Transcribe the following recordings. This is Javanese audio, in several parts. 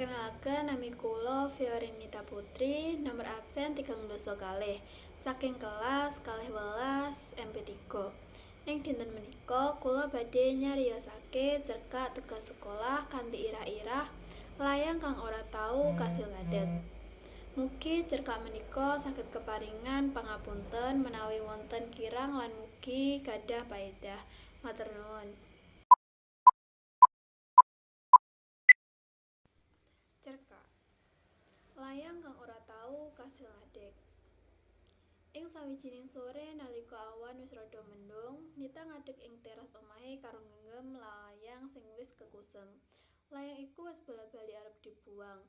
Perkenalkan, nami kula Fiorenita Putri, nomor absen 32, saking kelas 12 MP3. Ing dinten menika kula badhe nyariosake cerkak tugas sekolah kanthi irah-irah Layang Kang Ora Tau Kasil Ngadeg. Mugi cerkak menika saged keparingan pangapunten menawi wonten kirang lan mugi gadah paedah. Matur nuwun. Cerkak Layang Kang Ora Tau Kasil Ngadeg. Ing sawijining sore nalika awan wis rada mendhung, Nita ngadeg ing teras omahe karo nggenggem layang sing wis kekusem. Layang iku wis bola-bali arep dibuang.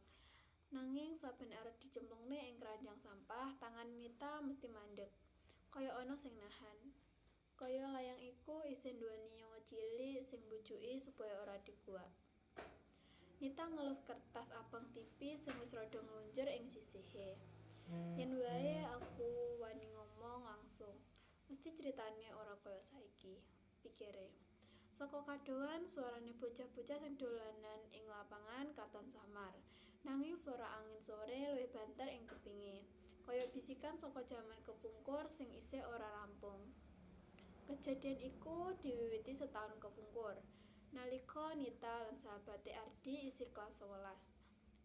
Nanging saben arep dicemplungne ing keranjang sampah, tangan Nita mesti mandeg. Kaya ana sing nahan. Kaya layang iku isih nduweni nyawa cilik sing mbujuki supaya ora diguwak. Nita ngelus kertas abang tipis sing wis rada nglunjur ing sisihe. Yen wae aku wani ngomong langsung, mesti critane ora kaya saiki, pikire. Saka kadohan suarane bocah-bocah sing dolanan ing lapangan katon samar. Nanging swara angin sore luwih banter ing kupinge, kaya bisikan saka jaman kepungkur sing isih ora rampung. Kejadian iku diwiwiti setaun kepungkur, nalika Nita lan sahabate Ardi isih kelas 11.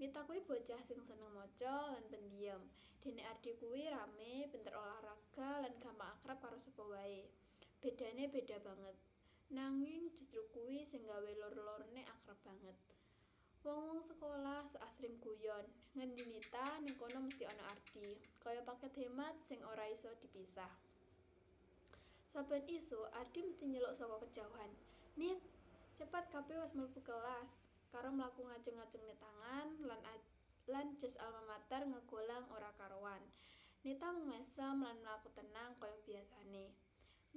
Nita kuwi bocah sing seneng maca lan pendiem, dene Ardi kuwi rame, pinter olahraga lan gampang akrab karo sapa wae. Bedane beda banget. Nanging justru kuwi sing gawe loro-lorone akrab banget. Wong-wong sekolah asring guyon, ngendi Nita, ning kono mesti ana Ardi, kaya paket hemat sing ora iso dipisah. Saben isuk, Ardi mesti nyeluk saka kejauhan, "Nit, cepet kabeh wis mlebu kelas," karo mlaku ngacung-ngacungne tangan lan jas almamater ngegolang ora karuan. Nita mung mesem lan mlaku tenang kaya biasane.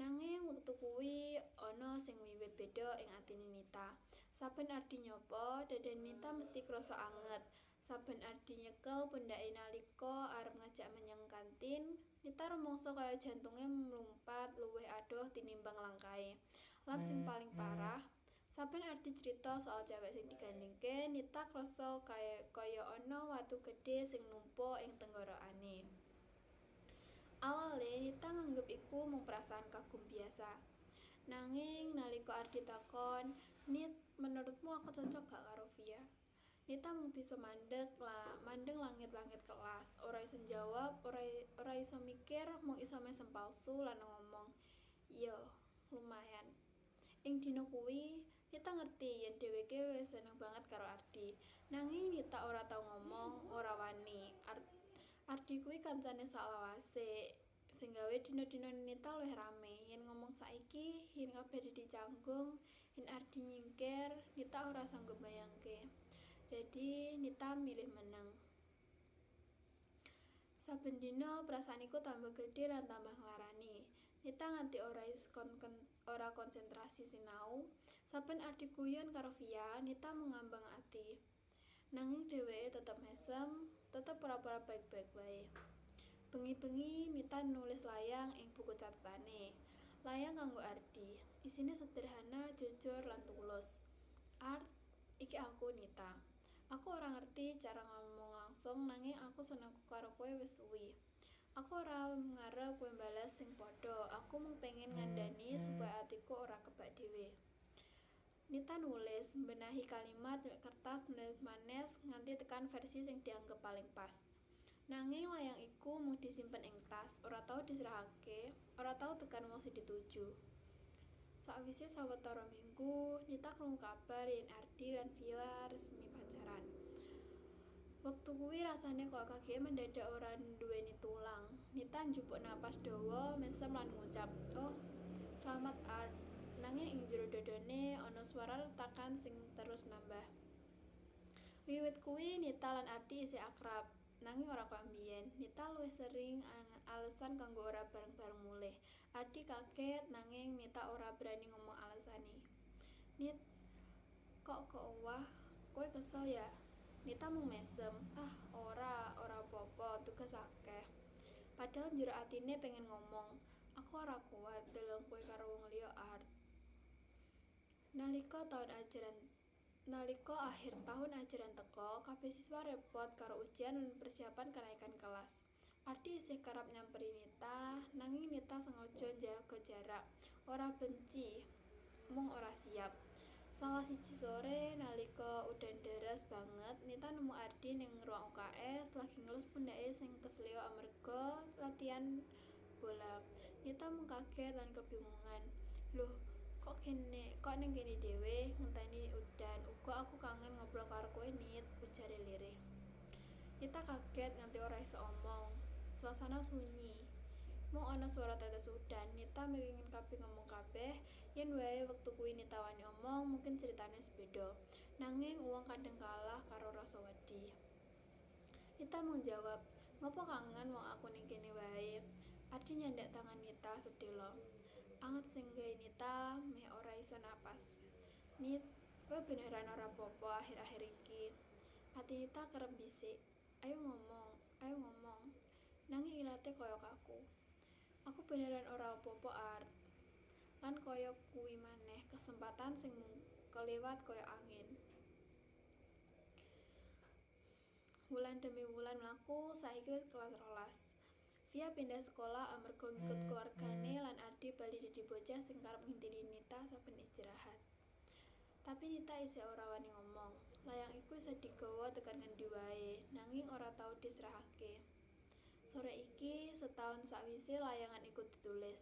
Nanging wektu kuwi ana sing wiwit beda ing atine Nita. Saben Ardi nyapa, dadane Nita mesti krasa anget. Saben Ardi nyekel pundhake nalika arep ngajak menyang kantin, Nita rumangsa kaya jantunge mlumpat luwih adoh tinimbang langkahe. Lan sing paling parah, saben Ardi crita soal cewek sing digandhengke, Nita krasa kaya ana watu gedhe sing numpuk ing tenggorokane. Awale Nita nganggep iku mung perasaan kagum biasa. Nanging nalika Ardi takon, "Nit, menurutmu aku cocok gak karo Via?" Nita mung bisa mandeng langit-langit kelas, ora iso njawab, ora iso mikir, mung iso mesem palsu lan ngomong, "Yo, lumayan." Ing dina kuwi, Nita ngerti yen dheweke wis seneng banget karo Ardi. Nanging Nita ora tau ngomong, ora wani. Ardi kuwi kancane saklawase, sing gawe dina-dinane Nita luwih rame. Yen ngomong saiki, yen kabeh dadi canggung, yen Ardi nyingkir, Nita ora sanggup mbayangke. Dadi Nita milih meneng. Saben dina perasaan iku tambah gedhe lan tambah nglarani. Nita nganti ora konsentrasi sinau. Saben Ardi guyon karo Via, Nita mung ngambang ati. Nanging dheweke tetep mesem, tetep pura-pura baik-baik wae. Bengi-bengi Nita nulis layang ing buku catetane. Layang kanggo Ardi. Isine sederhana, jujur lan tulus. "Ard, iki aku Nita. Aku ora ngerti cara ngomong langsung, nanging aku seneng karo kowe wis suwi. Aku ora ngarep kowe mbales sing padha, aku mung pengen ngandhani supaya atiku ora kebak dhewe." Nita nulis, mbenahi kalimat, nyuwek kertas, nulis maneh nganti tekan versi sing dianggep paling pas. Nanging layang iku mung disimpen ing tas, ora tau diserahake, ora tau tekan wong sing dituju. Sawise sawetara minggu, Nita krungu kabar yen Ardi lan Via resmi pacaran. Wektu kuwi rasane kaya kakike mendadak ora nduweni tulang. Nita njupuk napas dawa, mesem lan ngucap, "Oh, selamat Ard." Nanging ing jero dadane ana swara retakan sing terus nambah. Wiwit kuwi Nita lan Ardi isih akrab, nanging ora kaya mbiyen. Nita luwih sering alesan kanggo ora bareng-bareng mulih. Ardi kaget, nanging Nita ora berani ngomong alesane. "Nit, kok owah? Kowe kesel ya?" Nita mung mesem, "Ah, ora, ora apa-apa, tugas akeh." Padahal jero atine pengen ngomong, "Aku ora kuat ndeleng kowe karo wong liya, Ard." Nalika taun ajaran Nalika akhir tahun ajaran teka, kabeh siswa repot karo ujian lan persiapan kenaikan kelas. Ardi isih kerap nyamperi Nita, nanging Nita sengaja njaga jarak, ora benci, mung ora siap. Salah siji sore nalika udan deres banget, Nita nemu Ardi ning ruang UKS lagi ngelus pundhake sing kesleo amarga latihan bola. Nita mung kaget lan kebingungan. "Loh, kok ning kene dhewe ngenteni udan? Uga aku kangen ngobrol karo kowe, Nit," ujare lirih. Nita kaget nganti ora iso omong. Suasana sunyi. Mung ana swara tetes udan. Nita pengin kabeh ngomong kabeh. Yen wae wektu kuwi Nita wani omong, mungkin ceritane wis beda. Nanging uwong kadang kalah karo rasa wedi. Nita mung jawab, "Ngopo kangen wong aku ning kene wae." Ardi nyandak tangan Nita sedelo. Anget sing gawe Nita meh ora iso napas. "Nit, kowe beneran ora apa-apa akhir-akhir iki?" Ati Nita kerep bisik, "Ayo ngomong, ayo ngomong." Nanging ilate kaya kaku. "Aku beneran ora apa-apa, Art." Lan kaya kuwi maneh, kesempatan sing mung keliwat kaya angin. Wulan demi wulan mlaku, saiki wis kelas 12. Via pindah sekolah amarga ngikut keluargane lan Ardi bali dadi bocah sing kerep ngintili Nita saben istirahat. Tapi Nita isih ora wani ngomong. Layang iku iso digawa tekan ngendi wae, nanging ora tau diserahake. Sore iki, setaun sakwise layangan iku ditulis.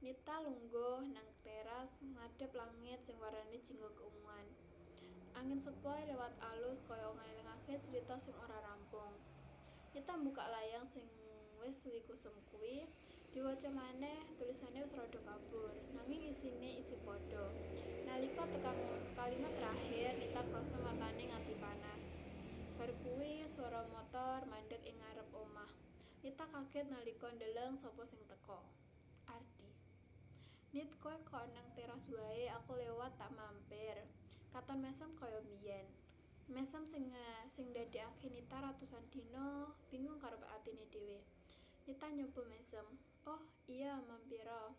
Nita lungguh nang teras ngadhep langit sing warnane jingga keunguan. Angin sepoi lewat alus kaya ngelingake crita sing ora rampung. Nita mbukak layang sing wis suwi kusem kuwi, diwaca maneh, tulisane wis rada kabur, nanging isine isih padha. Nalika tekan kalimat terakhir, Nita krasa matane nganti panas. Bar kuwi swara motor mandheg ing ngarep omah. Nita kaget nalika ndeleng sapa sing teka. Ardi. "Nit, kowe kok nang teras wae, aku lewat tak mampir." Katon mesem kaya mbiyen. Mesem sing ndadekake Nita ratusan dina bingung karo atine dhewe. Nita nyoba mesem. "Oh, iya mampira."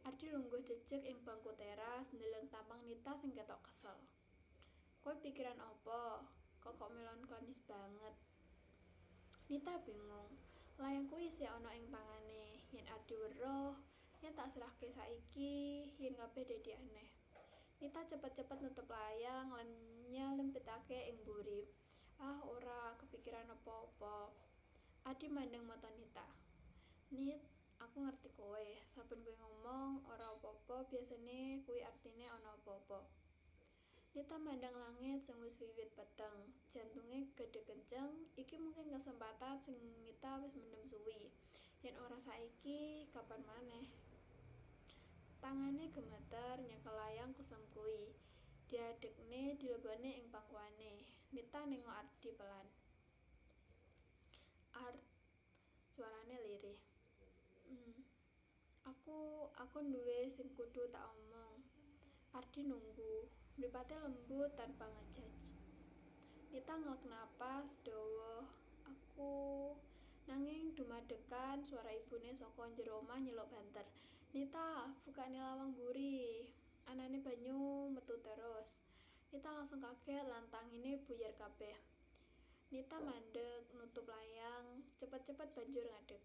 Ardi lungguh jejeg ing bangku teras ndeleng tampang Nita sing ketok kesel. "Kowe pikiran apa? Kok kok melankolis banget?" Nita bingung. Layang kuwi isih ana ing tangane. Yen Ardi weruh, yen tak serahke saiki, yen kabeh dadi aneh. Nita cepet-cepet nutup layang lan nyelempitake ing mburi. "Ah, ora kepikiran apa-apa." Ardi mandeng mata Nita. "Nit, aku ngerti kowe. Saben kowe ngomong ora apa-apa, biasane kuwi artine ana apa-apa." Nita mandang langit sing wis wiwit peteng. Jantunge gedhe kenceng. Iki mungkin kesempatan sing Nita wis mendem suwi. Yen ora saiki, kapan maneh? Tangane gemeter nyekel layang kusem kuwi. Diadekne, dilebokne ing pangkuane. Nita nengok Ardi pelan. "Art," suarane lirih. Aku nduwe sing kudu tak omong." Ardi nunggu, mripate lembut tanpa ngejudge. Nita ngelek napas dawa, "Aku," nanging dumadekan suara ibune saka njero omah nyeluk banter. "Nita, bukakne lawang mburi. Anane banyu metu terus." Nita langsung kaget lan tangine buyar kabeh. Nita mandeg nutup layang, cepet-cepet banjur ngadeg.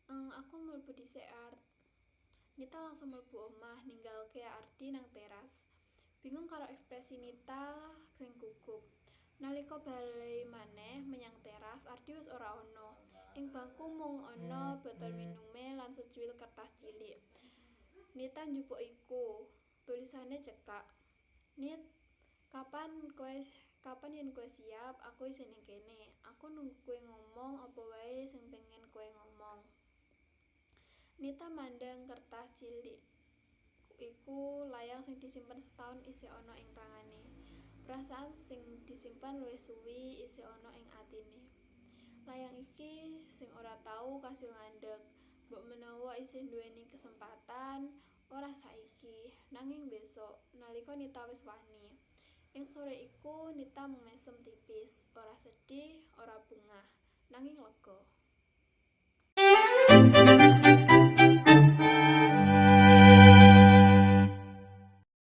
Aku mlebu dhisik, Art." Nita langsung mlebu omah ninggalke Ardi nang teras. Bingung karo ekspresi Nita sing gugup. Nalika bali maneh menyang teras, Ardi wis ora ana. Ing bangku mung ana botol minume lan secuil kertas cilik. Nita njupuk iku. Tulisane cekak. "Nit, kapan yen kowe siap, aku isih ning kene. Aku nunggu kowe ngomong apa wae sing pengen kowe ngomong." Nita mandeng kertas cilik iku, layang sing disimpen setaun isih ana ing tangane. Perasaan sing disimpen luwih suwi isih ana ing atine. Layang iki sing ora tau kasil ngandhek, mbok menawa isih nduweni kesempatan, ora saiki, nanging besok, nalika Nita wis wani. Ing sore iku Nita mung mesem tipis, ora sedih, ora bungah, nanging lega.